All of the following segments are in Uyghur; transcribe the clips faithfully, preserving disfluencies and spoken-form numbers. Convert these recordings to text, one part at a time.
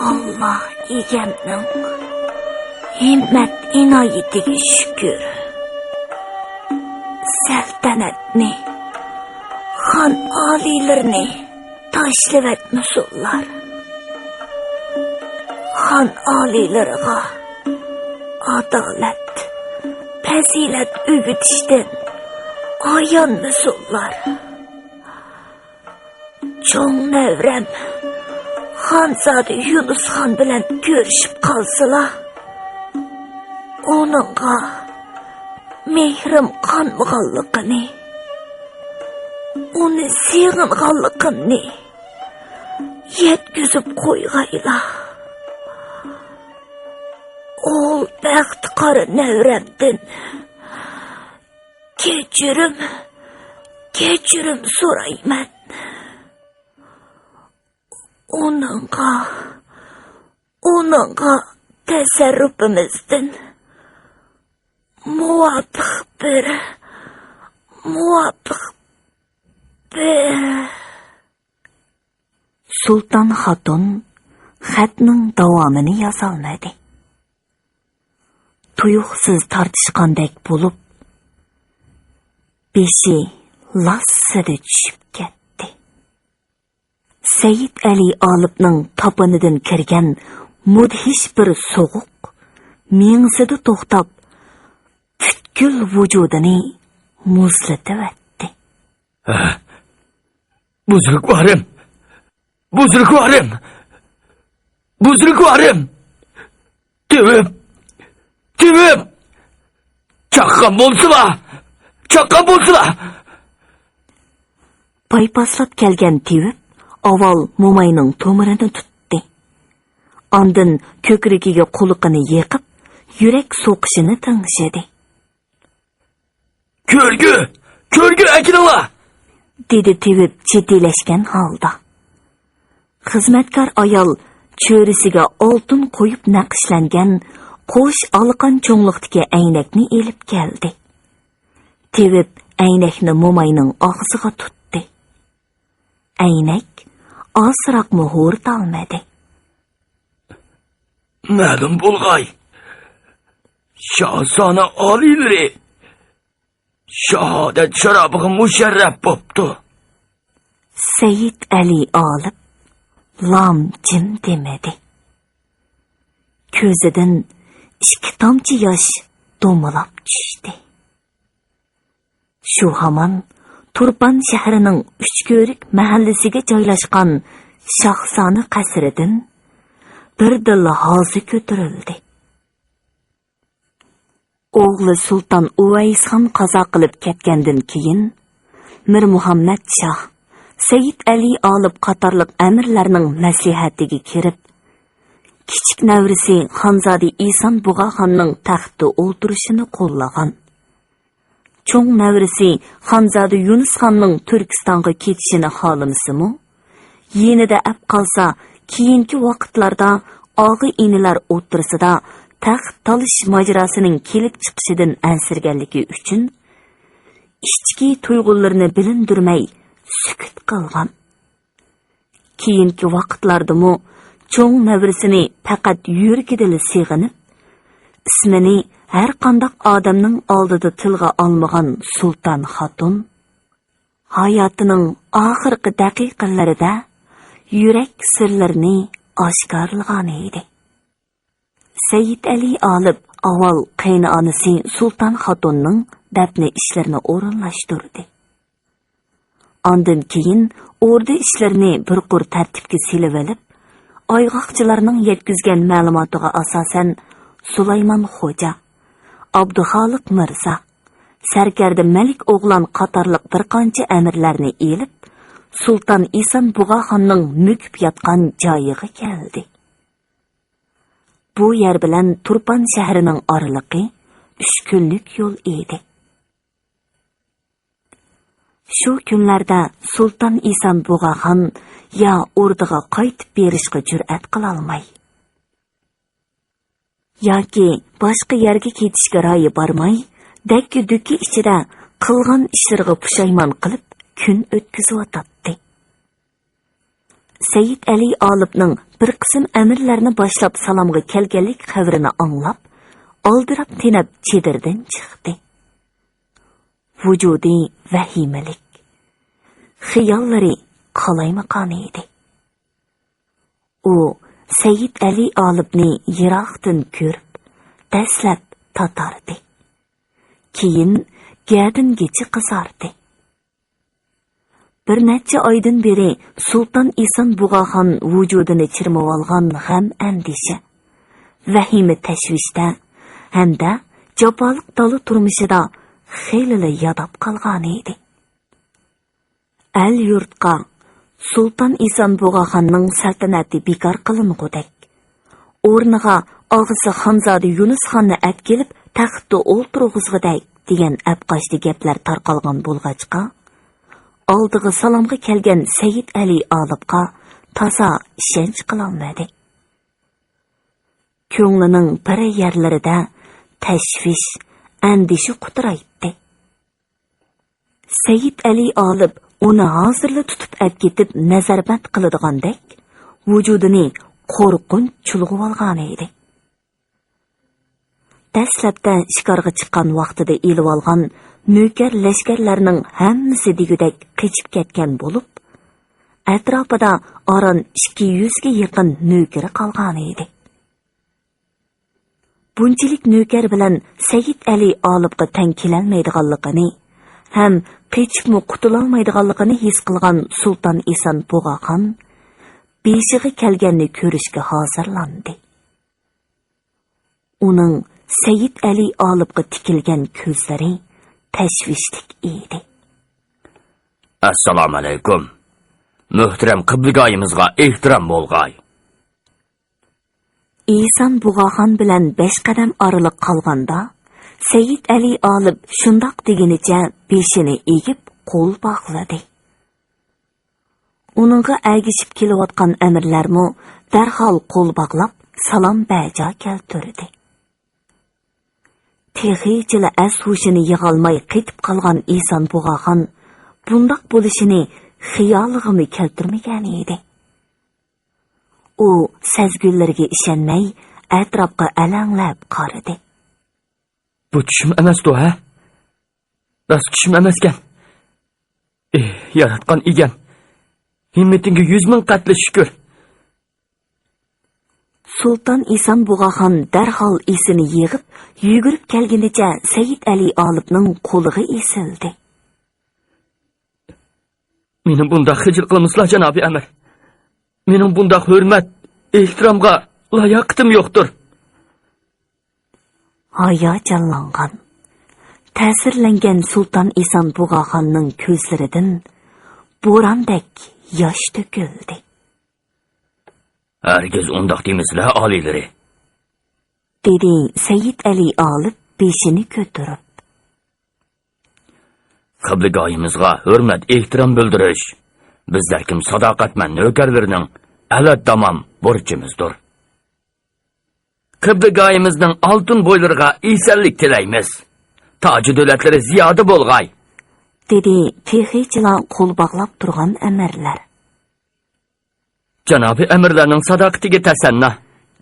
ئاللا ئىگەمنىڭ ھىممەت ئىنايىتىگە شۈكۈر. سەلتەنەتنى، خان ئالىيلىرىنى تاشلىۋەتمىسۇنلار. خان ئالىيلىرىغا ئادالەت، پەزىلەت ئۆگىتىشتىن ئايانمىسۇنلار. چوڭ نەۋرەم خانزادە يۇنۇسخان بىلەن كۆرۈشۈپ قالسىلا، ئۇنىڭغا مېھرىم قانمىغانلىقىنى، ئۇنى سېغىنغانلىقىمنى يەتكۈزۈپ قويغايلا. ئوغۇل بەختى قارا نەۋرەمدىن كەچۈرۈم، كەچۈرۈم سورايمەن. ئۇنىڭغا، ئۇنىڭغا تەسەررۇپىمىزدىن مۇۋاپىق بىر، مۇۋاپىق بىر. سۇلتان خاتۇن خەتنىڭ داۋامىنى يازالمىدى. تۇيۇقسىز تارتىشقاندەك بولۇپ، بېشى لاسسىدە چۈشۈپ كەتتى. سەيىت ئەلى ئالىپنىڭ تاپىنىدىن كىرگەن مۇدھىش بىر سوغۇق مېڭىسىدە توختاپ، پۈتكۈل ۋۇجۇدىنى مۇزلىتىۋەتتى. ھە؟ بۇزرۇكۋارىم! بۇزرۇكۋارىم! بۇزرۇكۋارىم! تېۋىپ! تېۋىپ! چاققان بولسىلا! چاققان بولسىلا! پايپاسلاپ كەلگەن تېۋىپ ئاۋۋال موماينىڭ تومۇرىنى تۇتتى. ئاندىن كۆكرىكىگە قۇلىقىنى يېقىپ، يۈرەك سوقۇشىنى تىڭشىدى. كۆرگۈ! كۆرگۈ ئەكېلىڭلار! دېدى تېۋىپ جىددىيلەشكەن ھالدا. خىزمەتكار ئايال چۆرىسىگە ئالتۇن قويۇپ نەقىشلەنگەن قوش ئالىقان چوڭلۇقتىكى ئەينەكنى ئېلىپ كەلدى. تېۋىپ ئەينەكنى موماينىڭ ئاغزىغا تۇتتى. ئەينەك ئازراقمۇ ھوردالمىدى. مەلۇم بولغاي، شاھزانە ئالىيلىرى شاھادەت شارابىغا مۇشەررەپ بوپتۇ. سەيىت ئەلى ئالىپ لام جىم دېمىدى. كۆزىدىن ئىككى تامچە ياش دومىلاپ چۈشتى. شۇ ھامان تۇرپان شەھىرىنىڭ ئۈچكۆۋرۈك مەھەللىسىگە جايلاشقان شاھزانە قەسرىدىن بىردىنلا ھازا كۆتۈرۈلدى. ئوغلى سۇلتان ئۇۋەيسخان قازا قىلىپ كەتكەندىن كېيىن، مىرمۇھەممەد شاھ، سەيىت ئەلى ئالىپ قاتارلىق ئەمىرلەرنىڭ مەسلىھەتىگە كىرىپ، كىچىك نەۋرىسى خانزادە ئىسان بۇغاخاننىڭ تەختتە ئولتۇرۇشىنى قوللىغان. چوڭ نەۋرىسى خانزادە يۇنۇسخاننىڭ تۈركىستانغا كېتىشىنى خالىمىسىمۇ، يېنىدا ئەپ قالسا، كېيىنكى ۋاقىتلاردا ئاغا-ئىنىلەر ئوتتۇرىسىدا تەخت تالىشىش ماجىراسىنىڭ كېلىپ چىقىشىدىن ئەنسىرىگەنلىكى ئۈچۈن، ئىچكى تۇيغۇلىرىنى بىلىندۈرمەي سۈكۈت قىلغان. كېيىنكى ۋاقىتلاردىمۇ چوڭ نەۋرىسىنى پەقەت يۈرىكىدىلا سېغىنىپ، ئىسمىنى ھەرقانداق ئادەمنىڭ ئالدىدا تىلغا ئالمىغان سۇلتان خاتۇن، ھاياتىنىڭ ئاخىرقى دەقىقىلىرىدە يۈرەك سىرلىرىنى ئاشكارىلىغانىدى. سەيىت ئەلى ئالىپ ئاۋۋال قېيىنئانىسى سۇلتان خاتۇننىڭ دەپنە ئىشلىرىنى ئورۇنلاشتۇردى. ئاندىن كېيىن ئوردا ئىشلىرىنى بىر قۇر تەرتىپكە سېلىۋېلىپ، ئايغاقچىلارنىڭ يەتكۈزگەن مەلۇماتىغا ئاساسەن، سۇلايمان خوجا، ئابدۇخالىق مىرزا، سەركەردە مەلىك ئوغلان قاتارلىق بىر قانچە ئەمىرلەرنى ئېلىپ، سۇلتان ئىسان بۇغاخاننىڭ مۆكۈپ ياتقان جايىغا كەلدى. بۇ يەر بىلەن تۇرپان شەھىرىنىڭ ئارىلىقى ئۈچ كۈنلۈك يول ئىدى. شۇ كۈنلەردە سۇلتان ئىسان بۇغاخان يا ئوردىغا قايتىپ بېرىشقا جۈرئەت قىلالماي، ياكى باشقا يەرگە كېتىشكە رايى بارماي، دەككە-دۈككە ئىچىدە قىلغان ئىشلىرىغا پۇشايمان قىلىپ كۈن ئۆتكۈزۈۋاتاتتى. سەيىت ئەلى ئالىپنىڭ بىر قىسىم ئەمىرلەرنى باشلاپ سالامغا كەلگەنلىك خەۋىرىنى ئاڭلاپ، ئالدىراپ تېنەپ چېدىردىن چىقتى. ۋۇجۇدى ۋەھىمىلىك. خىياللىرى قالايمىقان ئىدى. ئۇ سەيىت ئەلى ئالىپنى يىراقتىن كۆرۈپ، دەسلەپ تاتاردى. كېيىن گەدىنگىچە قىزاردى. بىر نەچچە ئايدىن بېرى سۇلتان ئىسان بۇغاخان ۋۇجۇدىنى چىرمىۋالغان غەم-ئەندىشە، ۋەھىمە-تەشۋىشتە ھەمدە جاپالىق دالا تۇرمۇشىدا خېلىلا ياداپ قالغانىدى. ئەل-يۇرتقا سۇلتان ئىسان بۇغاخاننىڭ سەلتەنىتى بىكار قىلىنغۇدەك، ئورنىغا ئاغىسى خانزادە يۇنۇس خاننى ئەپكېلىپ تەختتە ئولتۇرغۇزغۇدەك دېگەن ئەپقاچتى گەپلەر تارقالغان بولغاچقا، ئالدىغا سالامغا كەلگەن سەيىت ئەلى ئالىپقا تازا ئىشەنچ قىلالمىدى. كۆڭلىنىڭ بىر يەرلىرىدە تەشۋىش، ئەندىشە قۇترايتتى. سەيىت ئەلى ئالىپ ئۇنى ھازىرلا تۇتۇپ ئەپكېتىپ نەزەربەند قىلىدىغاندەك، ۋۇجۇدىنى قورقۇنچ چۇلغىۋالغانىدى. دەسلەپتە شىكارغا چىققان ۋاقتىدا ئېلىۋالغان نۆكەر لەشكەرلەرنىڭ ھەممىسى دېگۈدەك قېچىپ كەتكەن بولۇپ، ئەتراپىدا ئاران ئىككى يۈزگە يېقىن نۆكىرى قالغانىدى. بۇنچىلىك نۆكەر بىلەن سەيىت ئەلى ئالىپقا تەڭ كېلەلمەيدىغانلىقىنى ھەم قېچىپمۇ قۇتۇلالمايدىغانلىقىنى ھېس قىلغان سۇلتان ئىسان بۇغاخان بېشىغا كەلگەننى كۆرۈشكە ھازىرلاندى. ئۇنىڭ سەيىت ئەلى ئالىپقا تىكىلگەن كۆزلىرى تەشۋىشلىك ئىدى. ئەسسالامۇئەلەيكۇم. مۆھتەرەم قىبلىگاھىمىزغا ئېھتىرام بولغاي. ئىسان بۇغاخان بىلەن بەش قەدەم ئارىلىق قالغاندا، سەيىت ئەلى ئالىپ شۇنداق دېگىنىچە بېشىنى ئېگىپ قول باغلىدى. ئۇنىڭغا ئەگىشىپ كېلىۋاتقان ئەمىرلەرمۇ دەرھال قول باغلاپ سالام بەجا كەلتۈردى. تېخىچىلا ئەس-ھوشىنى يىغالماي قېتىپ قالغان ئىسان بۇغاخان بۇنداق بولۇشىنى خىيالىغىمۇ كەلتۈرمىگەنىدى. ئۇ سەزگۈلىرىگە ئىشەنمەي ئەتراپقا ئەلەڭلەپ قارىدى. بۇ چۈشۈم ئەمەستۇ، ھە؟ راست چۈشۈم ئەمەسكەن. ئېھ، ياراتقان ئىگەم، ھىممىتىڭگە يۈز مىڭ قەتلى شۈكۈر. سۇلتان ئىسان بۇغاخان دەرھال ئېسىنى يىغىپ، يۈگۈرۈپ كەلگىنىچە سەيىت ئەلى ئالىپنىڭ قولىغا ئېسىلدى. مېنى بۇنداق خىجىل قىلمىسىلا، جانابىي ئەمىر. مېنىڭ بۇنداق ھۆرمەت، ئېھتىرامغا لاياقىتىم يوقتۇر. ھاياجانلانغان، تەسىرلەنگەن سۇلتان ئىسان بۇغاخاننىڭ كۆزلىرىدىن بوراندەك ياش تۆكۈلدى. ھەرگىز ئۇنداق دېمىسىلە، ئالىيلىرى، دېدى سەيىت ئەلى ئالىپ بېشىنى كۆتۈرۈپ. قىبلىگاھىمىزغا ھۆرمەت، ئېھتىرام بىلدۈرۈش بىزلەر كىم ساداقەتمەن نۆكەرلىرىنىڭ ئەلەت تامام بۇرچىمىزدۇر. قىبلىگاھىمىزنىڭ ئالتۇن بويلىرىغا ئېسەنلىك تىلەيمىز. تاجى دۆلەتلىرى زىيادە بولغاي، دېدى تېخىچىلا قول باغلاپ تۇرغان ئەمىرلەر. جانابىي ئەمىرلەرنىڭ ساداقىتىگە تەسەننا،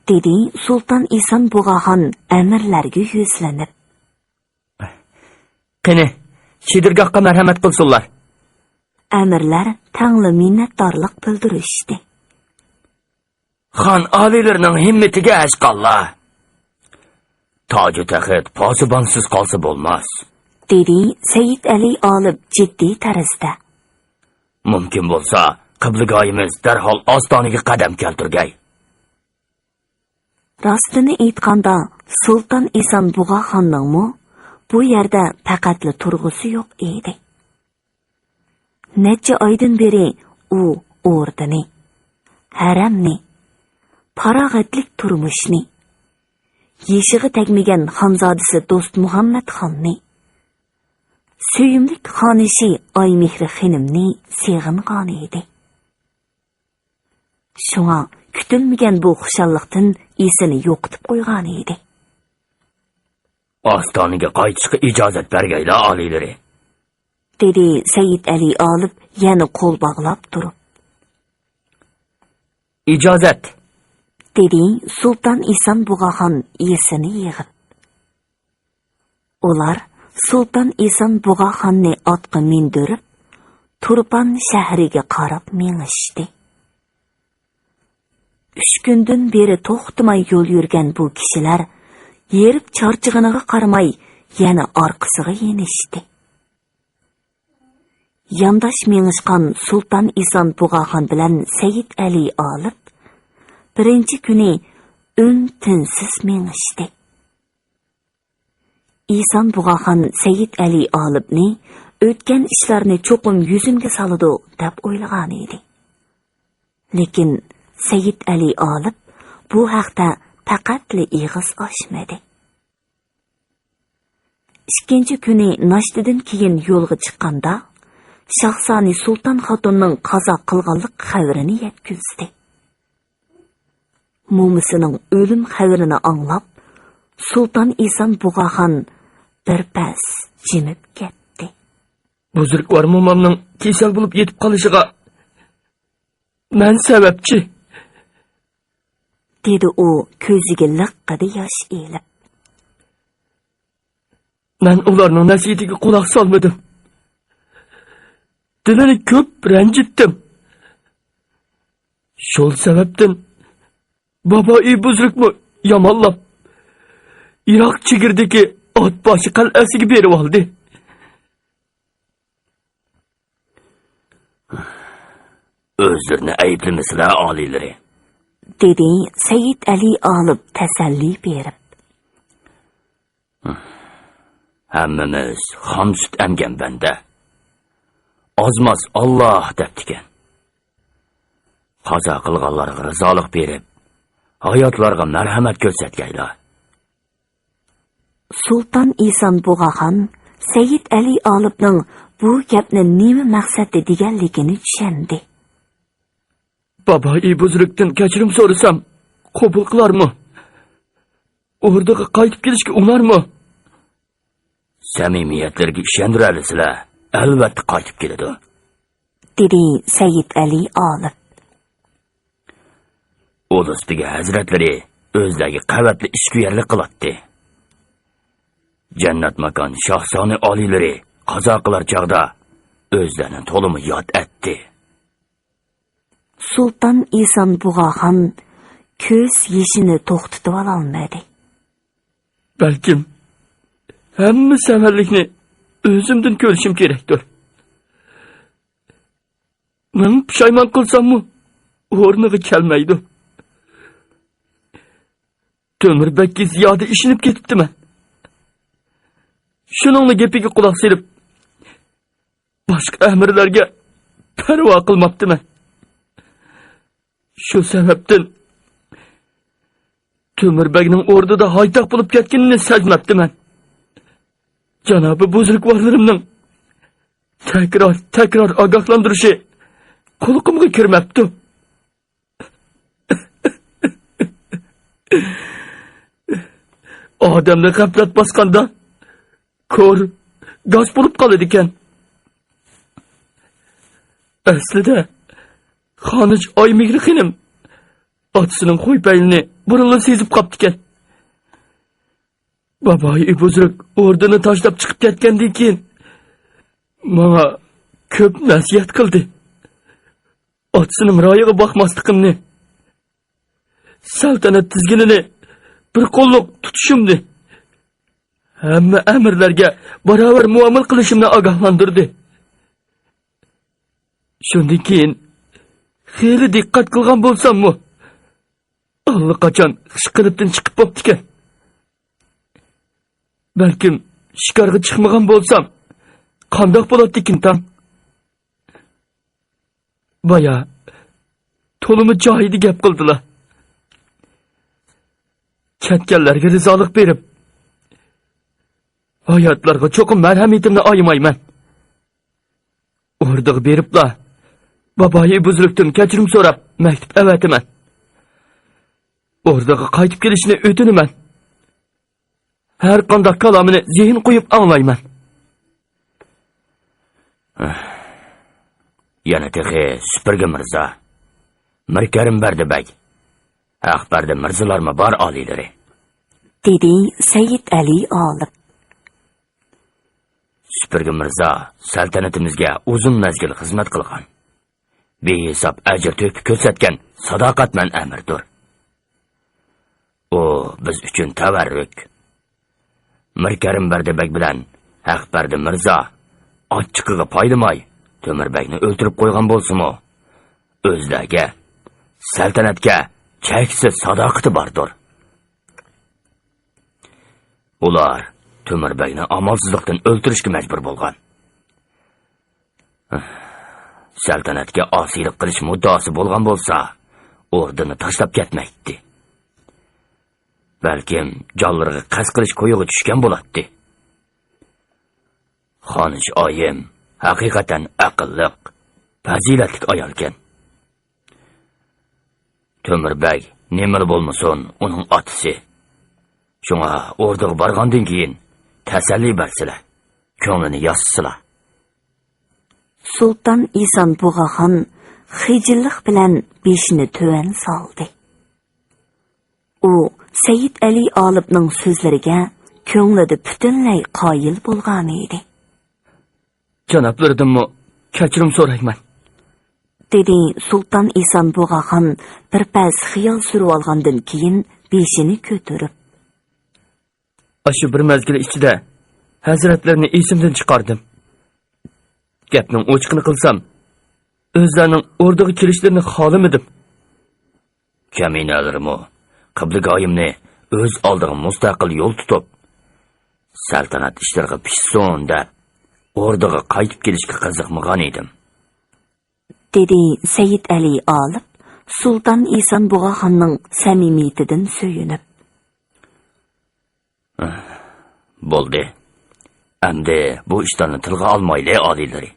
دېدى سۇلتان ئىسان بۇغاخان ئەمىرلەرگە يۈزلىنىپ. قېنى، شىدىرگاھقا مەرھەمەت قىلسۇنلار. ئەمىرلەر تەڭلا مىننەتدارلىق بىلدۈرۈشتى. خان ئالىيلىرىنىڭ ھىممىتىگە ھەشقاللا. تاجۇ تەخت پاسىبانسىز قالسا بولماس، دېدى سەيىد ئەلى ئالىپ جىددىي تەرزدە. مۇمكىن بولسا، قىبلىگاھىمىز دەرھال ئاستانىگە قەدەم كەلتۈرگەي. راستىنى ئېيتقاندا، سۇلتان ئىسان بۇغاخاننىڭمۇ بۇ يەردە پەقەتلا تۇرغۇسى يوق ئىدى. نەچچە ئايدىن بېرى ئۇ ئوردىنى، ھەرەمنى، پاراغەتلىك تۇرمۇشنى، يېشىغا تەگمىگەن خانزادىسى دوستمۇھەممەت خاننى، سۆيۈملۈك خانىشى ئايمېھرى خېنىمنى سېغىنغانىدى. شۇڭا كۈتۈلمىگەن بۇ خۇشاللىقتىن ئېسىنى يوقىتىپ قويغانىدى. ئاستانىگە قايتىشقا ئىجازەت بەرگەيلا، ئالىيلىرى، دېدى سەيىد ئەلى ئالىپ يەنە قول باغلاپ تۇرۇپ. ئىجازەت! دېدى سۇلتان ئىسان بۇغاخان يېسىنى يىغىپ. ئۇلار سۇلتان ئىسان بۇغاخاننى ئاتقا مىندۈرۈپ، تۇرپان شەھىرىگە قاراپ مېڭىشتى. ئۈچ كۈندىن بېرى توختىماي يول يۈرگەن بۇ كىشىلەر ھېرىپ چارچىغىنىغا قارىماي يەنە ئارقىسىغا يېنىشتى. يانداش مېڭىشقان سۇلتان ئىسان بۇغاخان بىلەن سەيىت ئەلى ئالىپ بىرىنچى كۈنى ئۈن-تىنسىز مېڭىشتى. ئىسان بۇغاخان سەيىت ئەلى ئالىپنى ئۆتكەن ئىشلارنى چوقۇم يۈزۈمگە سالىدۇ دەپ ئويلىغانىدى. لېكىن سەيىت ئەلى ئالىپ بۇ ھەقتە پەقەتلا ئېغىز ئاچمىدى. ئىككىنچى كۈنى ناشتىدىن كېيىن يولغا چىققاندا، شاھزانى سۇلتان خاتۇننىڭ قازا قىلغانلىق خەۋىرىنى يەتكۈزدى. مومىسىنىڭ ئۆلۈم خەۋىرىنى ئاڭلاپ، سۇلتان ئىسان بۇغاخان بىر پەس جىمىپ كەتتى. بۇزرۇكۋار مومامنىڭ كېسەل بولۇپ يېتىپ قېلىشىغا مەن سەۋەبچى، دېدى ئۇ كۆزىگە لىققىدە ياش ئېلىپ. مەن ئۇلارنىڭ نەسىھىتىگە قۇلاق سالمىدىم. دىلىنى كۆپ رەنجىتتىم. شۇ سەۋەبتىن بابايى بۇزرۇكمۇ يامانلاپ، يىراق چېگرىدىكى ئات باشى قەلئەسىگە بېرىۋالدى. ئۆزلىرىنى ئەيىبلىمىسىلە، ئالىيلىرى، دېدى سەيىد ئەلى ئالىپ تەسەللى بېرىپ. ھەممىمىز خام سۈت ئەمگەن بەندە. ئاز-ماز ئاللا دەپتىكەن. قازا قىلغانلارغا رىزالىق بېرىپ، ھاياتلارغا مەرھەمەت كۆرسەتكەيلا. سۇلتان ئىسان بۇغاخان سەيىد ئەلى ئالىپنىڭ بۇ گەپنى نېمە مەقسەتتە دېگەنلىكىنى چۈشەندى. بابايى بۇزرۇكتىن كەچۈرۈم سورىسام، قوبۇل قىلارمۇ؟ ئوردىغا قايتىپ كېلىشكە ئۇنارمۇ؟ سەمىمىيەتلىرىگە ئىشەندۈرەلىسىلە، ئەلۋەتتە قايتىپ كېلىدۇ، دېدى سەيىد ئەلى ئالىپ. ئۇلۇس بېگى ھەزرەتلىرى ئۆزلەرگە قەۋەتلىك ئىچكۈ يەرلىك قىلاتتى. جەننەت ماكان شاھزانى ئالىيلىرى قازا قىلار چاغدا ئۆزلەرنى تولىمۇ ياد ئەتتى. سۇلتان ئىسان بۇغاخان كۆز يېشىنى توختىتىۋالالمىدى. بەلكىم ھەممە سەۋەنلىكنى ئۆزۈمدىن كۆرۈشۈم كېرەكتۇر. مىڭ پۇشايمان قىلساممۇ ئورنىغا كەلمەيدۇ. تۆمۈر بەگكە زىيادە ئىشىنىپ كېتىپتىمەن. شۇنىڭلا گېپىگە قۇلاق سېلىپ، باشقا ئەمىرلەرگە پەرۋا قىلماپتىمەن. شۇ سەۋەبتىن تۆمۈر بەگنىڭ ئوردىدا ھايتاق بولۇپ كەتكىنىنى سەزمەپتىمەن. جانابى بۇزرۇكۋارلىرىمنىڭ تەكرار، تەكرار ئاگاھلاندۇرۇشى قۇلىقىمغا كىرمەپتۇ. ئادەمنى غەپلەت باسقاندا، كور، گاس بولۇپ قالىدىكەن. ئەسلىدە، خانىچ ئايمېھرى خېنىم ئاتىسىنىڭ خۇي پەيلىنى بۇرۇنلا سېزىپ قاپتىكەن. بابايى بۇزرۇك ئوردىنى تاشلاپ چىقىپ كەتكەندىن كېيىن، ماڭا كۆپ نەسىھەت قىلدى. ئاتىسىنىڭ رايىغا باقماسلىقىمنى، سەلتەنەت تىزگىنىنى بىر قوللۇق تۇتۇشۇمنى، ھەممە ئەمىرلەرگە باراۋەر مۇئامىلە قىلىشىمنى ئاگاھلاندۇردى. شۇندىن كېيىن خېلى دىققەت قىلغان بولساممۇ، ئاللىقاچان خىش قېلىپتىن چىقىپ بوپتىكەن. بەلكىم شىكارغا چىقمىغان بولسام، قانداق بولاتتىكىن تاڭ؟ بايا تولىمۇ جايىدا گەپ قىلدىلا. كەتكەنلەرگە رىزالىق بېرىپ، ھاياتلارغا چوقۇم مەرھەمىتىمنى ئايىمايمەن. ئوردىغا بېرىپلا، بابايى بۇزرۇكتىن كەچۈرۈم سوراپ، مەكتۇپ ئەۋەتىمەن. ئوردىغا قايتىپ كېلىشنى ئۆتۈنىمەن. ھەر قانداق كالامىنى زېھىن قويۇپ ئاڭلايمەن. يەنە تېخى سۈپۈرگە مىرزا، مىركەرىم بەردى بەگ، ھەق بەردى مىرزىلارمۇ بار ئالىيلىرى. دېدى سەيىد ئەلى ئالىپ. سۈپۈرگە مىرزا سەلتەنىتىمىزگە ئۇزۇن مەزگىل خىزمەت قىلغان، بىھېساب ئەجىر تۆھپە كۆرسەتكەن ساداقەتمەن ئەمىردۇر. ئۇ بىز ئۈچۈن تەۋەررۈك. مىركەرىم بەردى بەگ بىلەن ھەق بەردى مىرزا ئاچچىقىغا پايلىماي، تۆمۈر بەگنى ئۆلتۈرۈپ قويغان بولسىمۇ، ئۆزلەرگە، سەلتەنەتكە چەكسىز ساداقىتى باردۇر. ئۇلار تۆمۈر بەگنى ئامالسىزلىقتىن ئۆلتۈرۈشكە مەجبۇر بولغان. سەلتەنەتكە ئاسىيلىق قىلىش مۇددىئاسى بولغان بولسا، ئوردىنى تاشلاپ كەتمەيتتى. بەلكىم جانلىرىغا قەست قىلىش كويىغا چۈشكەن بولاتتى. خانىش ئايىم ھەقىقەتەن ئەقىللىق، پەزىلەتلىك ئايالكەن. تۆمۈر بەگ نېمىلا بولمىسۇن، ئۇنىڭ ئاتىسى. شۇڭا ئوردىغا بارغاندىن كېيىن تەسەللى بەرسىلە، كۆڭلىنى ياسىسىلا. سۇلتان ئىسان بۇغاخان خىجىللىق بىلەن بېشىنى تۆۋەن سالدى. ئۇ سەيىد ئەلى ئالىپنىڭ سۆزلىرىگە كۆڭلىدە پۈتۈنلەي قايىل بولغانىدى. جانابلىرىدىنمۇ كەچۈرۈم سورايمەن، دېدى سۇلتان ئىسان بۇغاخان بىر پەس خىيال سۈرۈۋالغاندىن كېيىن بېشىنى كۆتۈرۈپ. ئاشۇ بىر مەزگىل ئىچىدە ھەزرەتلىرىنى ئېسىمدىن چىقاردىم. گەپنىڭ ئوچۇقىنى قىلسام، ئۆزلەرنىڭ ئوردىغا كېلىشلىرىنى خالىمىدىم. كەمىنەلىرىمۇ قىبلىگاھىمنى ئۆز ئالدىغا مۇستەقىل يول تۇتۇپ، سەلتەنەت ئىشلىرىغا پىشسۇن دەپ، ئوردىغا قايتىپ كېلىشكە قىزىقمىغان ئىدىم، دېدى سەيىد ئەلى ئالىپ سۇلتان ئىسان بۇغاخاننىڭ سەمىمىيىتىدىن سۆيۈنۈپ. بولدى. ئەمدى بۇ ئىشلارنى تىلغا ئالمايلى، ئالىيلىرى.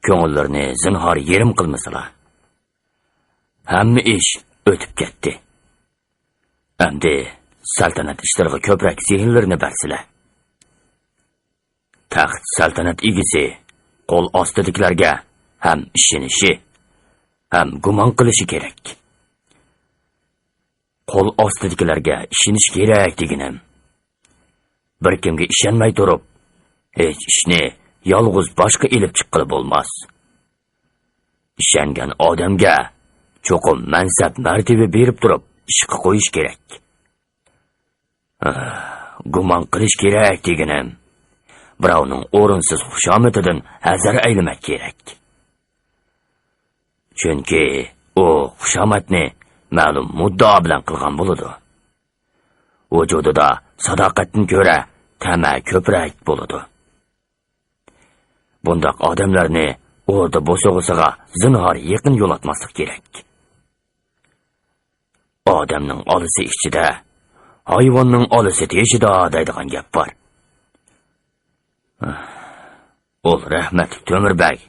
كۆڭۈللىرىنى زىنھار يېرىم قىلمىسىلا. ھەممە ئىش ئۆتۈپ كەتتى. ئەمدى سەلتەنەت ئىشلىرىغا كۆپرەك زېھىنلىرىنى بەرسىلە. تەخت سەلتەنەت ئىگىسى قول ئاستىدىكىلەرگە ھەم ئىشىنىشى، ھەم گۇمان قىلىشى كېرەك. قول ئاستىدىكىلەرگە ئىشىنىش كېرەك دېگىنىم، بىر كىمگە ئىشەنمەي تۇرۇپ، ھېچ ئىشنى يالغۇز باشقا ئېلىپ چىققىلى بولماس. ئىشەنگەن ئادەمگە چوقۇم مەنسەپ، مەرتىۋە بېرىپ تۇرۇپ ئىشقا قويۇش كېرەك. گۇمان قىلىش كېرەك دېگىنىم، بىراۋنىڭ ئورۇنسىز خۇشامىتىدىن ھەزەر ئەيلىمەك كېرەك. چۈنكى ئۇ خۇشامەتنى مەلۇم مۇددىئا بىلەن قىلغان بولىدۇ. ۋۇجۇدىدا ساداقەتتىن كۆرە تەمە كۆپرەك بولىدۇ. بۇنداق ئادەملەرنى ئوردا بوسۇغىسىغا زىنھار يېقىن يولاتماسلىق كېرەك. ئادەمنىڭ ئالىسى ئىچىدە، ھايۋاننىڭ ئالىسى تېشىدا دەيدىغان گەپ بار. ئۇل رەھمەتلىك تۆمۈر بەگ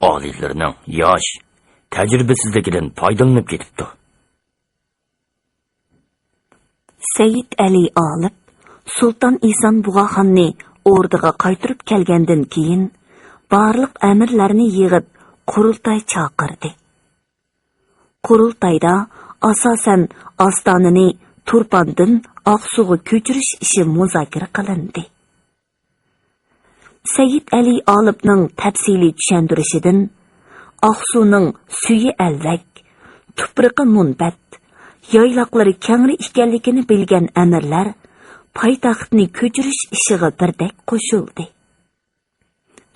ئالىيلىرىنىڭ ياش، تەجرىبىسىزلىكىدىن پايدىلىنىپ كېتىپتۇ. سەيىد ئەلى ئالىپ سۇلتان ئىسان بۇغاخاننى ئوردىغا قايتۇرۇپ كەلگەندىن كېيىن، بارلىق ئەمىرلەرنى يىغىپ، قۇرۇلتاي چاقىردى. قۇرۇلتايدا، ئاساسەن، ئاستانىنى تۇرپاندىن ئاقسۇغا كۆچۈرۈش ئىشى مۇزاكىرە قىلىندى. سەيىد ئەلى ئالىپنىڭ تەپسىلىي چۈشەندۈرۈشىدىن، ئاقسۇنىڭ سۈيى ئەلۋەك، تۇپرىقى مۇنبەت، يايلاقلىرى كەڭرى ئىكەنلىكىنى بىلگەن ئەمىرلەر پايتەختنى كۆچۈرۈش ئىشىغا بىردەك قوشۇلدى.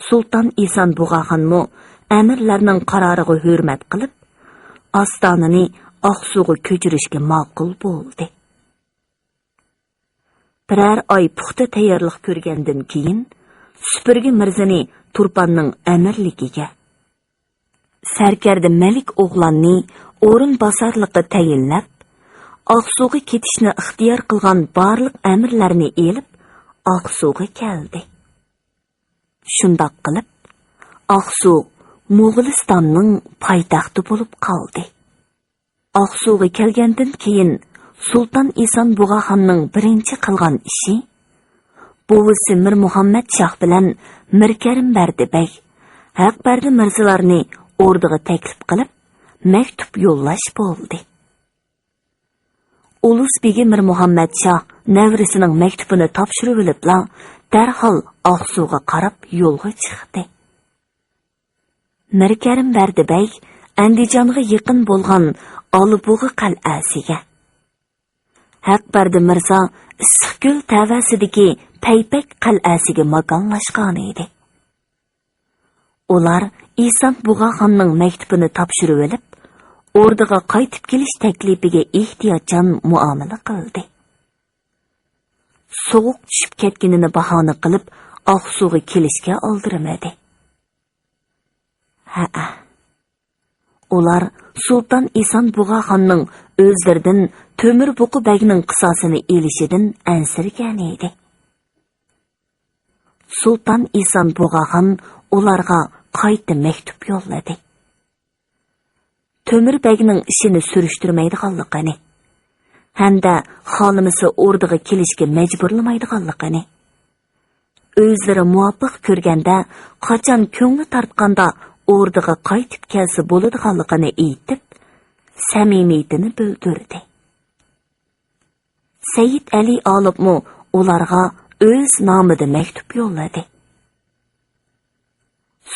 سۇلتان ئىسان بۇغاخانمۇ ئەمىرلەرنىڭ قارارىغا ھۆرمەت قىلىپ، ئاستانىنى ئاقسۇغا كۆچۈرۈشكە ماقۇل بولدى. بىرەر ئاي پۇختا تەييارلىق كۆرگەندىن كېيىن، سۈپۈرگە مىرزىنى تۇرپاننىڭ ئەمىرلىكىگە، سەركەردە مەلىك ئوغلاننى ئورۇنباسارلىققا تەيىنلەپ، ئاقسۇغا كېتىشنى ئىختىيار قىلغان بارلىق ئەمىرلەرنى ئېلىپ، ئاقسۇغا كەلدى. شۇنداق قىلىپ، ئاقسۇ موغۇلىستاننىڭ پايتەختى بولۇپ قالدى. ئاقسۇغا كەلگەندىن كېيىن، سۇلتان ئىسان بۇغاخاننىڭ بىرىنچى قىلغان ئىشى، بوۋىسى مىر مۇھەممەد شاھ بىلەن مىر كەرىم بەردى بەگ، ھەق بەردى مىرزىلارنى ئوردىغا تەكلىپ قىلىپ، مەكتۇپ يوللاش بولدى. ئۇلۇس بېگى مىرمۇھەممەت شاھ نەۋرىسىنىڭ مەكتۇپىنى تاپشۇرۇۋېلىپلا، دەرھال ئاقسۇغا قاراپ يولغا چىقتى. مىركەرىم بەردى بەگ ئەندىجانغا يېقىن بولغان ئالىبۇغا قەلئەسىگە، ھەقبەردى مىرزا ئىسسىقكۆل تەۋەسىدىكى پەيپەك قەلئەسىگە ماكانلاشقانىدى. ئۇلار ئىسان بۇغاخاننىڭ مەكتۇپىنى تاپشۇرۇۋېلىپ، ئوردىغا قايتىپ كېلىش تەكلىپىگە ئېھتىياتچان مۇئامىلە قىلدى. سوغۇق چۈشۈپ كەتكىنىنى باھانە قىلىپ، ئاقسۇغا كېلىشكە ئالدىرىمىدى. ھەئە. ئۇلار سۇلتان ئىسان بۇغاخاننىڭ ئۆزلىرىدىن تۆمۈر بۇقا بەگنىڭ قىساسىنى ئېلىشىدىن ئەنسىرىگەنىدى. سۇلتان ئىسان بۇغاخان ئۇلارغا قايتا مەكتۇپ يوللىدى. تۆمۈر بەگنىڭ ئىشىنى سۈرۈشتۈرمەيدىغانلىقىنى ھەمدە خالىمىسا ئوردىغا كېلىشكە مەجبۇرلىمايدىغانلىقىنى، ئۆزلىرى مۇۋاپىق كۆرگەندە، قاچان كۆڭلى تارتقاندا ئوردىغا قايتىپ كەلسە بولىدىغانلىقىنى ئېيتىپ، سەمىمىيىتىنى بىلدۈردى. سەيىد ئەلى ئالىپمۇ ئۇلارغا ئۆز نامىدا مەكتۇپ يوللىدى.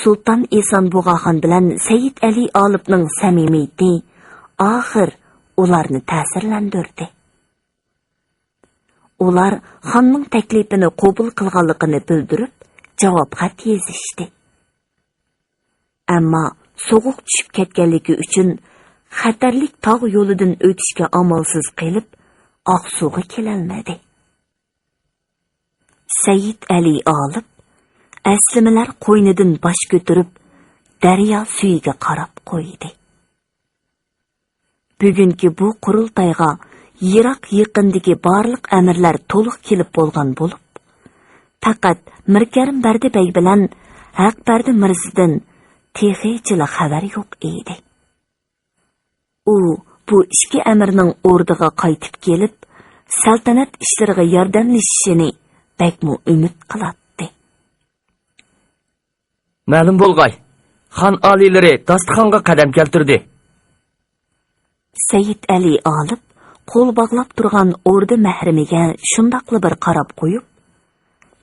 سۇلتان ئىسان بۇغاخان بىلەن سەيىد ئەلى ئالىپنىڭ سەمىمىيىتى ئاخىر ئۇلارنى تەسىرلەندۈردى. ئۇلار خاننىڭ تەكلىپىنى قوبۇل قىلغانلىقىنى بىلدۈرۈپ، جاۋاب خەت يېزىشتى. ئەمما سوغۇق چۈشۈپ كەتكەنلىكى ئۈچۈن، خەتەرلىك تاغ يولىدىن ئۆتۈشكە ئامالسىز قېلىپ، ئاقسۇغا كېلەلمىدى. سەيىد ئەلى ئالىپ ئەسلىمىلەر قوينىدىن باش كۆتۈرۈپ، دەريا سۈيىگە قاراپ قويدى. بۈگۈنكى بۇ قۇرۇلتايغا يىراق يېقىندىكى بارلىق ئەمىرلەر تولۇق كېلىپ بولغان بولۇپ، پەقەت مىركەرىم بەردى بەگ بىلەن ھەق بەردى مىرزىدىن تېخىچىلا خەۋەر يوق ئىدى. ئۇ بۇ ئىككى ئەمىرنىڭ ئوردىغا قايتىپ كېلىپ، سەلتەنەت ئىشلىرىغا ياردەملىشىشىنى بەكمۇ ئۈمىد قىلاتتى. مەلۇم بولغاي، خان ئالىيلىرى داستىخانغا قەدەم كەلتۈردى. سەيىد ئەلى ئالىپ قول باغلاپ تۇرغان ئوردا مەھرىمىگە شۇنداقلا بىر قاراپ قويۇپ،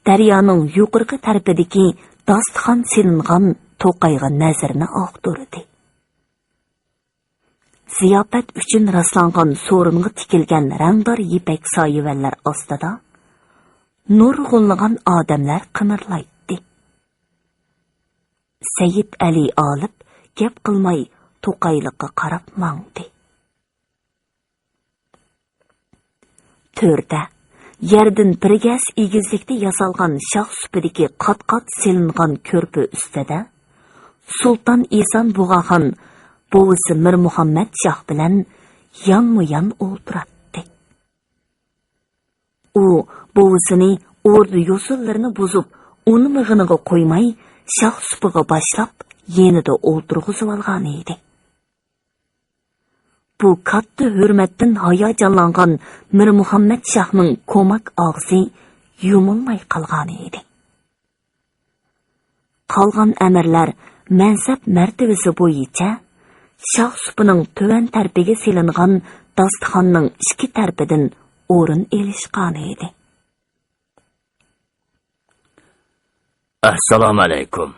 دەريانىڭ يۇقىرىقى تەرىپىدىكى داستىخان سېلىنغان توقايغا نەزىرىنى ئاغدۇردى. زىياپەت ئۈچۈن راسلانغان سورۇنغا تىكىلگەن رەڭدار يىپەك سايىۋەنلەر ئاستىدا نۇرغۇنلىغان ئادەملەر قىمىرلايتتى. سەيىد ئەلى ئالىپ گەپ قىلماي توقايلىققا قاراپ ماڭدى. تۆردە، يەردىن بىر گەز ئېگىزلىكتە ياسالغان شاخ سۈپىدىكى قات-قات سېلىنغان كۆرپە ئۈستىدە سۇلتان ئىسان بۇغاخان بوۋىسى مىرمۇھەممەت شاھ بىلەن يانمۇ-يان ئولتۇراتتى. ئۇ بوۋىسىنى ئوردا يوسۇنلىرىنى بۇزۇپ، ئۇنىمىغىنىغا قويماي، شاخ سۇپىغا باشلاپ، يېنىدا ئولتۇرغۇزۇۋالغانىدى. بۇ كاتتا ھۆرمەتتىن ھاياجانلانغان مىرمۇھەممەت شاھنىڭ كوماك ئاغزى يۇمۇلماي قالغانىدى. قالغان ئەمىرلەر مەنسەپ مەرتىۋىسى بويىچە شاخ سۇپىنىڭ تۆۋەن تەرىپىگە سېلىنغان داستىخاننىڭ ئىككى تەرىپىدىن ئورۇن ئېلىشقانىدى. ئەسسالامۇئەلەيكۇم،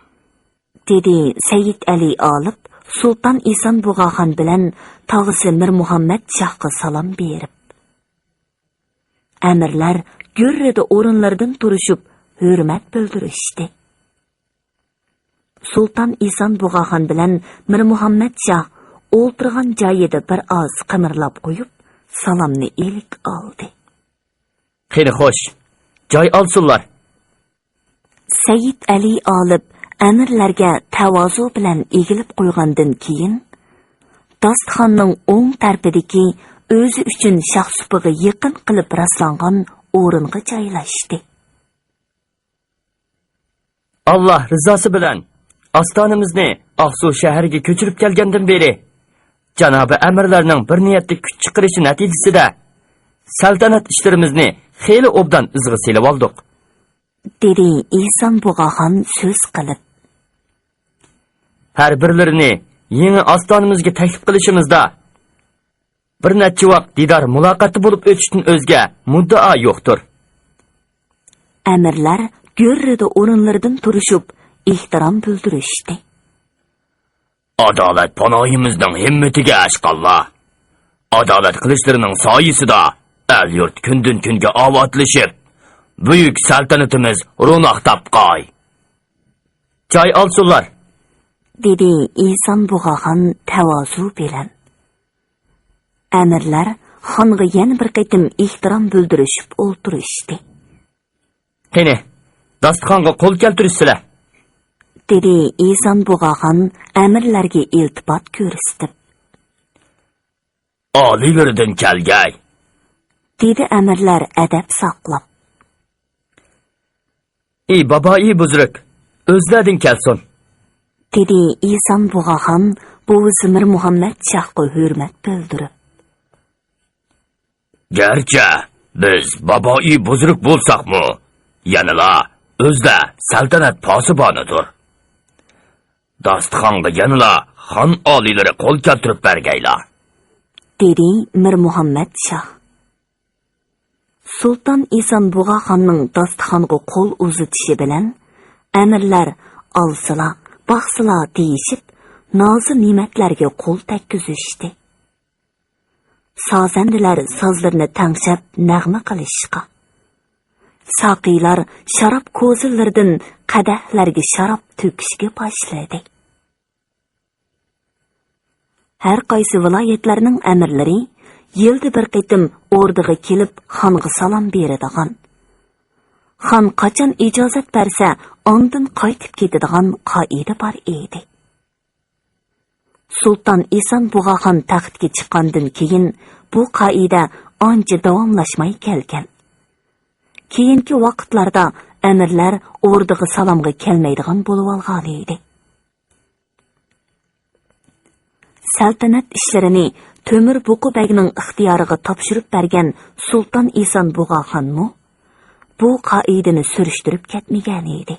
دېدى سەيىد ئەلى ئالىپ سۇلتان ئىسان بۇغاخان بىلەن تاغىسى مىرمۇھەممەت شاھقا سالام بېرىپ. ئەمىرلەر گۈررىدە ئورۇنلىرىدىن تۇرۇشۇپ، ھۆرمەت بىلدۈرۈشتى. سۇلتان ئىسان بۇغاخان بىلەن مىرمۇھەممەت شاھ ئولتۇرغان جايىدا بىر ئاز قىمىرلاپ قويۇپ، سالامنى ئىلىك ئالدى. قېنى خوش، جاي ئالسۇنلار. سەيىد ئەلى ئالىپ ئەمىرلەرگە تەۋازۇ بىلەن ئېگىلىپ قويغاندىن كېيىن، داستىخاننىڭ ئوڭ تەرىپىدىكى ئۆزى ئۈچۈن شاخ سۇپىغا يېقىن قىلىپ راسلانغان ئورۇنغا جايلاشتى. ئاللا رىزاسى بىلەن ئاستانىمىزنى ئاقسۇ شەھىرىگە كۆچۈرۈپ كەلگەندىن بېرى، جانابىي ئەمىرلەرنىڭ بىر نىيەتلىك كۈچ چىقىرىشى نەتىجىسىدە، سەلتەنەت ئىشلىرىمىزنى خېلى ئوبدان ئىزغا سېلىۋالدۇق، دېدى ئىسان بۇغاخان سۆز قىلىپ. ھەر بىرلىرىنى يېڭى ئاستانىمىزگە تەكلىپ قىلىشىمىزدا، بىر نەچچە ۋاق دىدار مۇلاقاتى بولۇپ ئۆتۈشتىن ئۆزگە مۇددىئا يوقتۇر. ئەمىرلەر گۈررىدە ئورۇنلىرىدىن تۇرۇشۇپ، ئېھتىرام بىلدۈرۈشتى. ئادالەت پاناھىمىزنىڭ ھىممىتىگە ئاشقانلار! ئادالەت قىلىچلىرىنىڭ سايىسىدا ئەل-يۇرت كۈندىن-كۈنگە ئاۋاتلىشىپ، بۈيۈك سەلتەنىتىمىز روناق تاپقاي! جاي ئالسۇنلار! دېدى ئېسان بۇغاخان تەۋازۇ بىلەن. ئەمىرلەر خانغا يەنە بىر قېتىم ئېھتىرام بىلدۈرۈشۈپ ئولتۇرۇشتى. قېنى، داستىخانغا قول كەلتۈرۈشسىلە! دېدى ئېسان بۇغاخان ئەمىرلەرگە ئىلتىپات كۆرسىتىپ. ئالىيلىرىدىن كەلگەي! دېدى ئەمىرلەر ئەدەپ ساقلاپ. ئى بابائى بۇزرۇك، ئۆزلەردىن كەلسۇن! دېدى ئېسان بۇغاخان بوۋىسى مىر مۇھەممەد شاھقا ھۆرمەت بىلدۈرۈپ. گەرچە بىز بابائى بۇزرۇك بولساقمۇ، يەنىلا ئۆزدە سەلتەنەت پاسىبانىدۇر. داستىخانغا يەنىلا خان ئالىيلىرى قول كەلتۈرۈپ بەرگەيلا! دېدى مىر مۇھەممەد شاھ. سۇلتان ئېسان بۇغاخاننىڭ داستىخانغا قول ئۇزىتىشى بىلەن، ئەمىرلەر ئالسىلا، باقسىلا دېيىشىپ، نازۇ نېمەتلەرگە قول تەگكۈزۈشتى. سازەندىلەر سازلىرىنى تەڭشەپ نەغمە قىلىشقا، ساقىيلار شاراب كوزىلىرىدىن قەدەھلەرگە شاراب تۆكۈشكە باشلىدى. ھەر قايسى ۋىلايەتلەرنىڭ ئەمىرلىرى يىلدا بىر قېتىم ئوردىغا كېلىپ خانغا سالام بېرىدىغان، خان قاچان ئىجازەت بەرسە ئاندىن قايتىپ كېتىدىغان قائىدە بار ئىدى. سۇلتان ئېسان بۇغاخان تەختكە چىققاندىن كېيىن بۇ قائىدە ئانچە داۋاملاشماي كەلگەن. كېيىنكى ۋاقىتلاردا ئەمىرلەر ئوردىغا سالامغا كەلمەيدىغان بولۇۋالغانىدى. سەلتەنەت ئىشلىرىنى تۆمۈر بۇقا بەگنىڭ ئىختىيارىغا تاپشۇرۇپ بەرگەن سۇلتان ئېسان بۇغاخانمۇ بۇ قائىدىنى سۈرۈشتۈرۈپ كەتمىگەنىدى.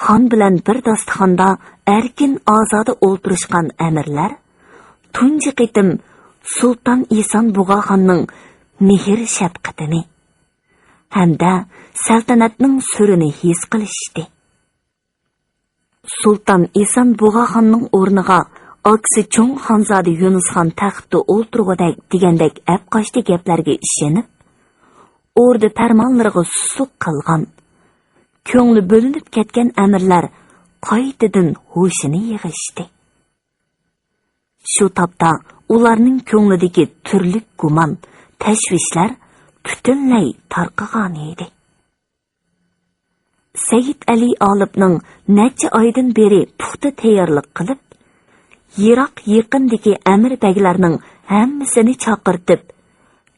خان بىلەن بىر داستىخاندا ئەركىن-ئازادە ئولتۇرۇشقان ئەمىرلەر تۇنجى قېتىم سۇلتان ئېسان بۇغاخاننىڭ مېھىر-شەپقىتىنى ھەمدە سەلتەنەتنىڭ سۈرىنى ھېس قىلىشتى. سۇلتان ئېسان بۇغاخاننىڭ ئورنىغا ئاكىسى چوڭ خانزادە يۇنۇسخان تەختتە ئولتۇرغۇدەك دېگەندەك ئەپقاچتى گەپلەرگە ئىشىنىپ، ئوردا پەرمانلىرىغا سۇسلۇق قىلغان، كۆڭلى بۆلۈنۈپ كەتكەن ئەمىرلەر قايتىدىن ھوشىنى يىغىشتى. شۇ تاپتا ئۇلارنىڭ كۆڭلىدىكى تۈرلۈك گۇمان، تەشۋىشلەر پۈتۈنلەي تارقىغانىدى. سەيىت ئەلى ئالىپنىڭ نەچچە ئايدىن بېرى پۇختا تەييارلىق قىلىپ، يىراق-يېقىندىكى ئەمىر بەگلەرنىڭ ھەممىسىنى چاقىرتىپ،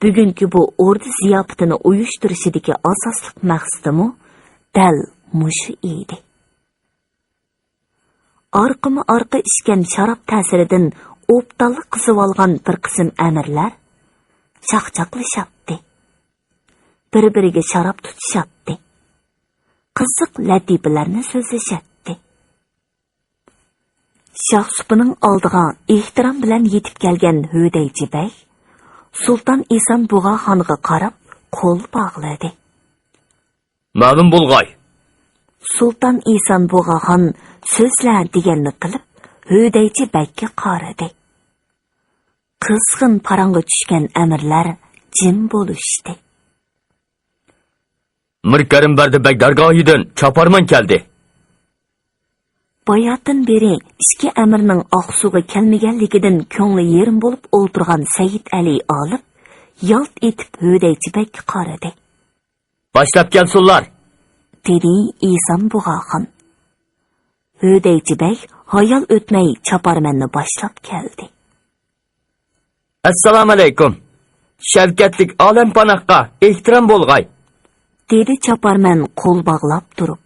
بۈگۈنكى بۇ ئوردا زىياپىتىنى ئۇيۇشتۇرۇشىدىكى ئاساسلىق مەقسىتىمۇ دەل مۇشۇ ئىدى. ئارقىمۇ ئارقا ئىچكەن شاراب تەسىرىدىن ئوبدانلا قىزىۋالغان بىر قىسىم ئەمىرلەر چاقچاقلىشاتتى. بىر-بىرىگە شاراب تۇتۇشاتتى. قىزىق لەتىپىلەرنى سۆزلىشەتتى. شاھسۇپىنىڭ ئالدىغا ئېھتىرام بىلەن يېتىپ كەلگەن ھۆدەيچى بەگ سۇلتان ئېسان بۇغاخانغا قاراپ قول باغلىدى. مەلۇم بولغاي. سۇلتان ئېسان بۇغاخان سۆزلە دېگەننى قىلىپ، ھۆدەيچى بەگكە قارىدى. قىزغىن پاراڭغا چۈشكەن ئەمىرلەر جىم بولۇشتى. مىر كەرىم بەردى بەگ دەرگاھىدىن چاپارمەن كەلدى. باياتىن بېرى ئىچكى ئەمىرنىڭ ئاقسۇغا كەلمىگەنلىكىدىن كۆڭلى يېرىم بولۇپ ئولتۇرغان سەيىت ئەلى ئالىپ يالت ئېتىپ ھۆدەيچى بەگكە قارىدى. باشلاپ كەلسۇنلار! دېدى ئېسان بۇغاخان. ھۆدەيچى بەگ ھايال ئۆتمەي چاپارمەننى باشلاپ كەلدى. ئەسسالامۇئەلەيكۇم! شەۋكەتلىك ئالەمپاناھقا ئېھتىرام بولغاي! دېدى چاپارمەن قول باغلاپ تۇرۇپ.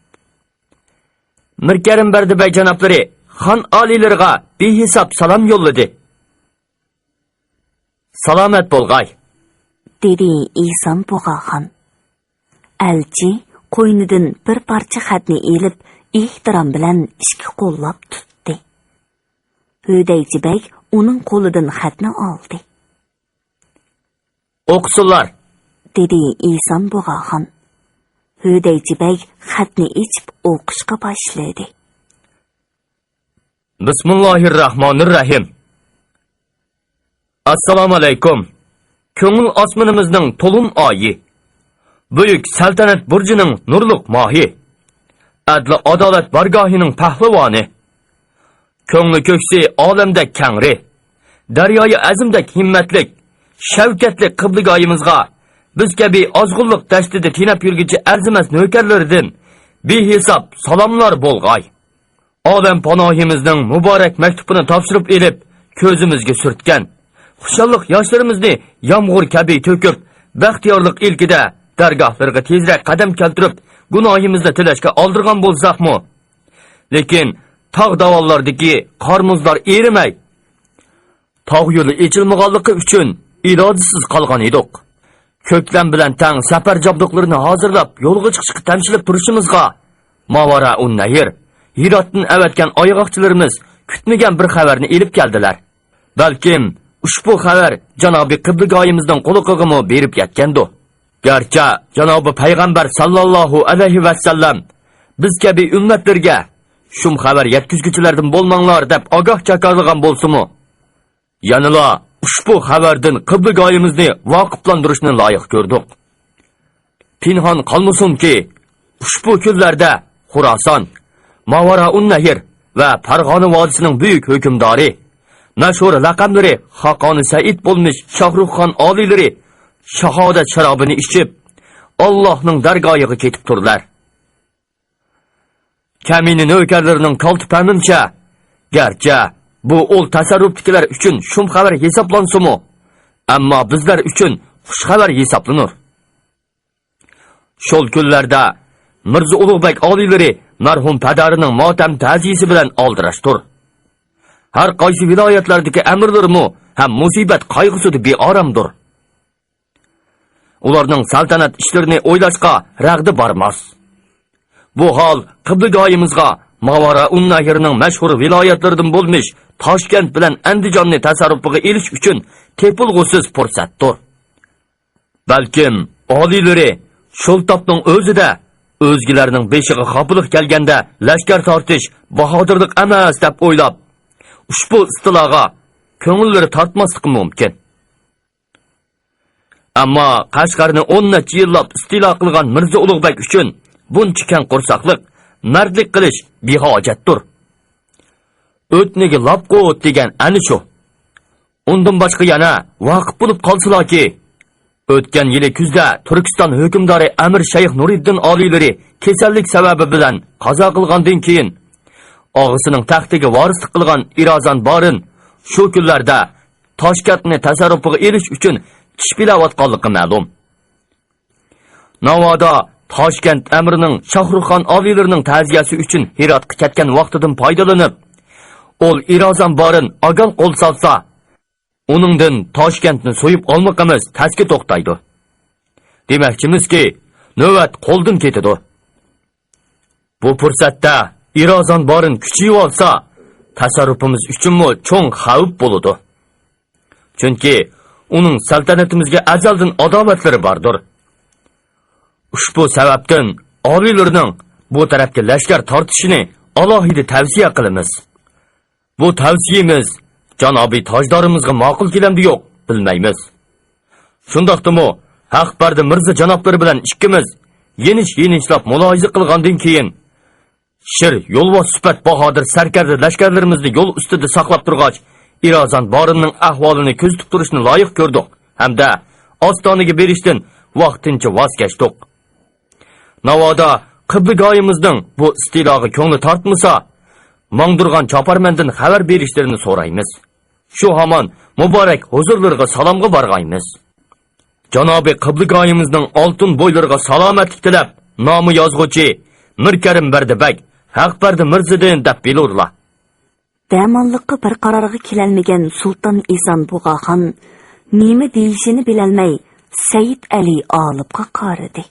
مىر كەرىم بەردى بەگ جانابلىرى خان ئالىيلىرىغا بىھېساب سالام يوللىدى. سالامەت بولغاي! دېدى ئېسان بۇغاخان. ئەلچى قوينىدىن بىر پارچە خەتنى ئېلىپ، ئېھتىرام بىلەن ئىككى قوللاپ تۇتتى. ھۆدەيچى بەگ ئۇنىڭ قولىدىن خەتنى ئالدى. «ئوقۇسۇنلار!» دېدى ئېسان بۇغاخان. ھۆدەيچى بەگ خەتنى ئېچىپ ئوقۇشقا باشلىدى. بىسمىللاھىرراھمانىرراھىم. ئەسسالامۇئەلەيكۇم. كۆڭۈل ئاسمىنىمىزنىڭ تولۇن ئايى، بۈيۈك سەلتەنەت بۇرجىنىڭ نۇرلۇق ماھى، ئەدلى ئادالەت بارگاھىنىڭ پەھلىۋانى، كۆڭلى كۆكسى ئالەمدەك كەڭرى، دەريايى ئەزىمدەك ھىممەتلىك، شەۋكەتلىك قىبلىگاھىمىزغا بىز كەبى ئازغۇنلۇق دەشتىدە تېنەپ يۈرگۈچى ئەرزىمەس نۆكەرلىرىدىن بىھېساب سالاملار بولغاي. ئالەم پاناھىمىزنىڭ مۇبارەك مەكتۇبىنى تاپشۇرۇپ ئېلىپ، كۆزىمىزگە سۈرتكەن خۇشاللىق ياشلىرىمىزنى يامغۇر كەبى تۆكۈپ، بەختىيارلىق ئىلكىدە دەرگاھلىرىغا تېزرەك قەدەم كەلتۈرۈپ، گۇناھىمىزنى تىلەشكە ئالدىرىغان بولساقمۇ، لېكىن تاغ داۋانلاردىكى قار-مۇزلار ئېرىمەي، تاغ يولى ئېچىلمىغانلىقى ئۈچۈن ئىلاجسىز قالغان ئىدۇق. كۆكلەم بىلەن تەڭ سەپەر جابدۇقلىرىنى ھازىرلاپ، يولغا چىقىشقا تەمشىلىپ تۇرۇشىمىزغا، ماۋارائۇن نەھر، ھىراتتىن ئەۋەتكەن ئايغاقچىلىرىمىز كۈتمىگەن بىر خەۋەرنى ئېلىپ كەلدىلەر. بەلكىم ئۇشبۇ خەۋەر جانابىي قىبلىگاھىمىزنىڭ قۇلىقىغىمۇ بېرىپ يەتكەندۇ. گەرچە جانابىي پەيغەمبەر ساللاللاھۇ ئەلەيھى ۋەسەللەم بىز كەبى ئۈممەتلىرىگە «شۇم خەۋەر يەتكۈزگۈچىلەردىن بولماڭلار» دەپ ئاگاھ چاكارلىغان بولسىمۇ، يەنىلا ئۇشبۇ خەۋەردىن قىبلىگاھىمىزنى ۋاقىپلاندۇرۇشنى لايىق كۆردۇق. پىنھان قالمىسۇنكى، ئۇشبۇ كۈنلەردە خۇراسان، ماۋارائۇن نەھر ۋە پەرغانە ۋادىسىنىڭ بۈيۈك ھۆكۈمدارى، مەشھۇر لەقەملىرى خاقانى سەئىد بولمىش شاھرۇخخان ئالىيلىرى شاھادەت شارابىنى ئىچىپ، ئاللاھنىڭ دەرگاھىغا كېتىپ تۇرلار. كەمىنە نۆكەرلىرىنىڭ كالتە پەمىمچە، گەرچە بۇ ئۇل تەسەررۇپتىكىلەر ئۈچۈن شۇم خەۋەر ھېسابلانسىمۇ، ئەمما بىزلەر ئۈچۈن خۇش خەۋەر ھېسابلىنۇر. شول كۈنلەردە مىرزا ئۇلۇغبەگ ئالىيلىرى مەرھۇم پەدەرىنىڭ ماتەم تەزىيىسى بىلەن ئالدىراشتۇر. ھەر قايسى ۋىلايەتلەردىكى ئەمىرلىرىمۇ ھەم مۇسىبەت قايغۇسىدا بىئارامدۇر. ئۇلارنىڭ سەلتەنەت ئىشلىرىنى ئويلاشقا رەغدە بارماس. بۇ ھال قىبلىگاھىمىزغا ماۋارائۇن نەھرنىڭ مەشھۇر ۋىلايەتلىرىدىن بولمىش تاشكەنت بىلەن ئەندىجاننى تەسەررۇپىغا ئېلىش ئۈچۈن تېپىلغۇسىز پۇرسەتتۇر. بەلكىم ئالىيلىرى شۇ تاپنىڭ ئۆزىدە ئۆزگىلەرنىڭ بېشىغا خاپىلىق كەلگەندە لەشكەر تارتىش باھادىرلىق ئەمەس دەپ ئويلاپ، ئۇشبۇ ئىستىلاغا كۆڭۈللىرى تارتماسلىقى مۇمكىن. ئەمما قەشقەرنى ئون نەچچە يىللاپ ئىستىلا قىلغان مىرزا ئۇلۇغبەگ ئۈچۈن بۇنچە كەڭ قورساقلىق، مەردلىك قىلىش بىھاجەتتۇر. «ئۆتنىگە لاپ قۇت» دېگەن ئەنە شۇ. ئۇندىن باشقا يەنە ۋاقىپ بولۇپ قالسىلاكى، ئۆتكەن يىلى كۈزدە تۈركىستان ھۆكۈمدارى ئەمىر شەيخ نۇرىدىن ئالىيلىرى كېسەللىك سەۋەبى بىلەن قازا قىلغاندىن كېيىن، ئاغىسىنىڭ تەختىگە ۋارىسلىق قىلغان ئىرازان بارىن شۇ كۈنلەردە تاشكەنتنى تەسەررۇپىغا ئېلىش ئۈچۈن چىش بىلەۋاتقانلىقى مەلۇم. ناۋادا تاشكەنت ئەمىرىنىڭ شاھرۇخخان ئالىيلىرىنىڭ تەزىيەسى ئۈچۈن ھىراتقا كەتكەن ۋاقتىدىن پايدىلىنىپ، ئۇل ئىرازان بارىن ئاگال قول سالسا، ئۇنىڭدىن تاشكەنتنى سويۇپ ئالمىقىمىز تەسكە توختايدۇ. دېمەكچىمىزكى، نۆۋەت قولدىن كېتىدۇ. بۇ پۇرسەتتە ئىرازان بارىن كۈچىيىۋالسا، تەسەررۇپىمىز ئۈچۈنمۇ چوڭ خەۋپ بولىدۇ. چۈنكى ئۇنىڭ سەلتەنىتىمىزگە ئەزەلدىن ئاداۋەتلىرى باردۇر. ئۇشبۇ سەۋەبتىن ئالىيلىرىنىڭ بۇ تەرەپكە لەشكەر تارتىشىنى ئالاھىدە تەۋسىيە قىلىمىز. بۇ تەۋسىيىمىز جانابىي تاجدارىمىزغا ماقۇل كېلەمدۇ يوق، بىلمەيمىز. شۇنداقتىمۇ ھەق بەردى مىرزا جانابلىرى بىلەن ئىككىمىز يېنىش-يېنىشلاپ مۇلاھىزە قىلغاندىن كېيىن، شىر يولۋاس سۈپەت باھادىر سەركەردە لەشكەرلىرىمىزنى يول ئۈستىدە ساقلاپ تۇرغاچ، ئىرازان بارىننىڭ ئەھۋالىنى كۆزىتىپ تۇرۇشنى لايىق كۆردۇق ھەمدە ئاستانىگە بېرىشتىن ۋاقتىنچە ۋاز كەچتۇق. ناۋادا قىبلىگاھىمىزنىڭ بۇ ئىستىلاغا كۆڭلى تارتمىسا، ماڭدۇرغان چاپارمەندىن خەۋەر بېرىشلىرىنى سورايمىز. شۇ ھامان مۇبارەك ھۇزۇرلىرىغا سالامغا بارغايمىز. جانابى قىبلىگاھىمىزنىڭ ئالتۇن بويلىرىغا سالامەتلىك تىلەپ، نامى يازغۇچى مىركەرىم بەردى بەگ، ھەق بەردى مىرزىدىن دەپ بىلۇرلا. دەماللىققا بىر قارارغا كېلەلمىگەن سۇلتان ئىسان بۇغاخان نېمە دېيىشىنى بىلەلمەي، سەيىت ئەلى ئالىپقا قارىدى.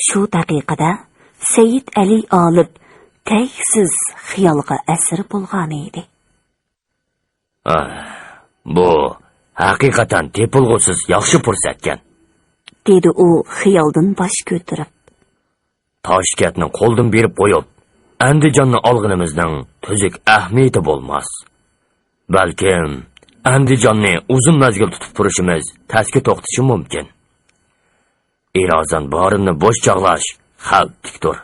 شۇ دەقىقىدە سەيىت ئەلى ئالىپ تەگسىز خىيالغا ئەسىر بولغانىدى. ئاھ، بۇ ھەقىقەتەن تېپىلغۇسىز ياخشى پۇرسەتكەن، دېدى ئۇ خىيالدىن باش كۆتۈرۈپ. تاشكەنتنى قولدىن بېرىپ قويۇپ، ئەندىجاننى ئالغىنىمىزنىڭ تۈزۈك ئەھمىيىتى بولماس. بەلكىم ئەندىجاننى ئۇزۇن مەزگىل تۇتۇپ تۇرۇشىمىز تەسكە توختىشى مۇمكىن. ئېرازان بارىنى بوش چاغلاش خەۋپلىكتۇر.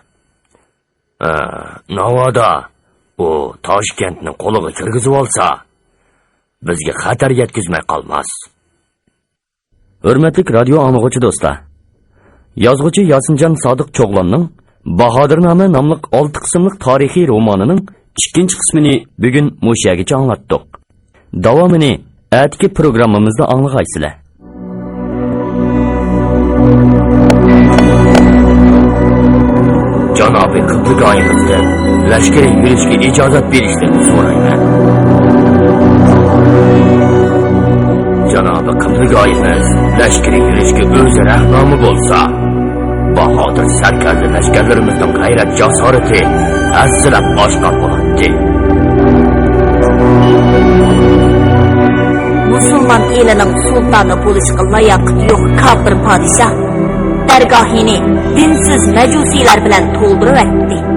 ئە، ناۋادا ئۇ تاشكەنتنى قولىغا كىرگۈزۈۋالسا، بىزگە خەتەر يەتكۈزمەي قالماس. ھۆرمەتلىك رادىيو ئاڭلىغۇچى دوستلار! يازغۇچى ياسىنجان سادىق چوغلاننىڭ باھادىرنامە ناملىق ئالتە قىسىملىق تارىخىي رومانىنىڭ ئىككىنچى قىسمىنى بۈگۈن مۇشۇ يەرگىچە ئاڭلاتتۇق. داۋامىنى ئەتىكى پروگراممىمىزدا ئاڭلىغايسىلەر. جانابىي قىبلىگاھىمىزدىن لەشكىرىي يۈرۈشكە ئىجازەت بېرىشلىرىنى سورايمەن. جانابىي قىبلىگاھىمىز لەشكىرىي يۈرۈشكە ئۆزى رەھنامە بولسا، باھادىر سەركەردە لەشكەرلىرىمىزنىڭ غەيرەت-جاسارىتى ھەسسىلەپ ئاشقان بولاتتى. مۇسۇلمان ئېلىنىڭ سۇلتانى بولۇشقا لاياقىتى يوق كاپىر پادىشاھ دەرگاھىنى دىنسىز مەجۇسىيلار بىلەن تولدۇرۇۋەتتى.